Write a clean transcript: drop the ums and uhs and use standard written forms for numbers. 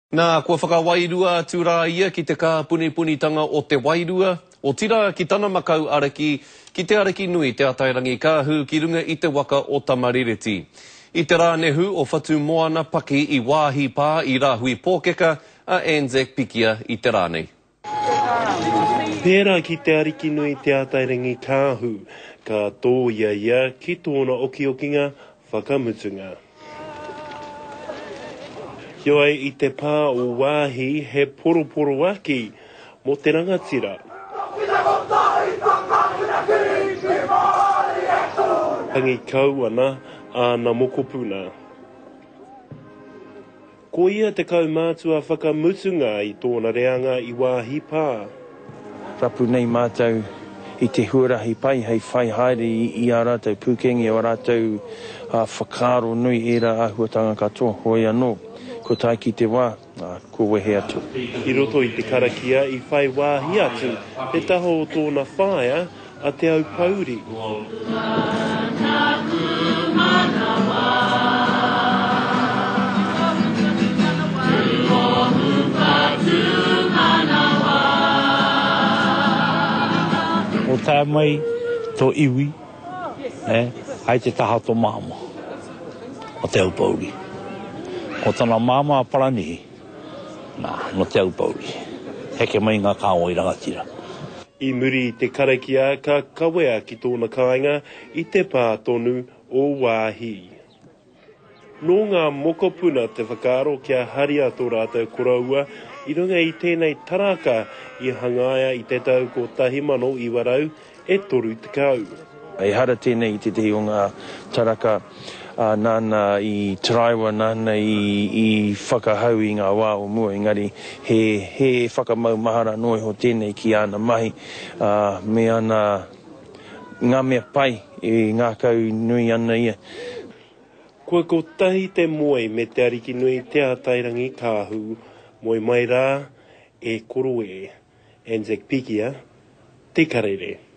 Nā, kua whakawairua atu rā ia ki te kāpunipunitanga o te wairua, otirā ki tana makau ariki, ki te ariki nui Te Atairangikaahu ki runga i te waka o Tamarireti. I te rā nehu o Whatumoana Paki i Waahi Pā i Rāhui Pōkeka a Anzac Pikia i te rā nei. Pērā ki te Arikinui Te Atairangikaahu, ka tōia ia ki tōna okiokinga whakamutunga. Heoi, i te pā o Waahi he poroporoaki mō te rangatira. Tangi kau ana āna mokopuna. Ko ia te kaumātua whakamutunga i tōna reanga i Waahi Pā. Rapu nei mātou i te huarahi pai hei whai haere i ā rātou pūkenga, i ō rātou whakaaro nui ērā āhuatanga katoa, hoi anō, kua tae ki te wā, kua wehe atu. I roto i te karakia i whai wāhi atu te taha o tōna whaea a Te Aupōuri. Ko tae mai to iwi, eh, hai te taha o to māmā, o Te Aupōuri. Ko tana māmā a Paranihi, nā, no Te Aupōuri. Heke mai ngā kāwai rangatira. I muri i te karakia ka kawea ki tōna kāinga i te pā tonu o Waahi. Nō ngā mokopuna te whakaaro kia haria tō rātou koroua i runga i tēnei taraka i hangaia i te tau 1930. Ehara tēnei i tētehi o ngā taraka nāna i taraiwa, nāna i whakahau i ngā wā o mua, engari he he whakamaumahara noa iho tēnei ki āna mahi me ana ngā mea pai e ngākau nui ana ia. Kua kotahi te moe me Te Arikinui Te Atairangikaahu, moe mai rā, e koro e. Anzac Pikia, Te Karere.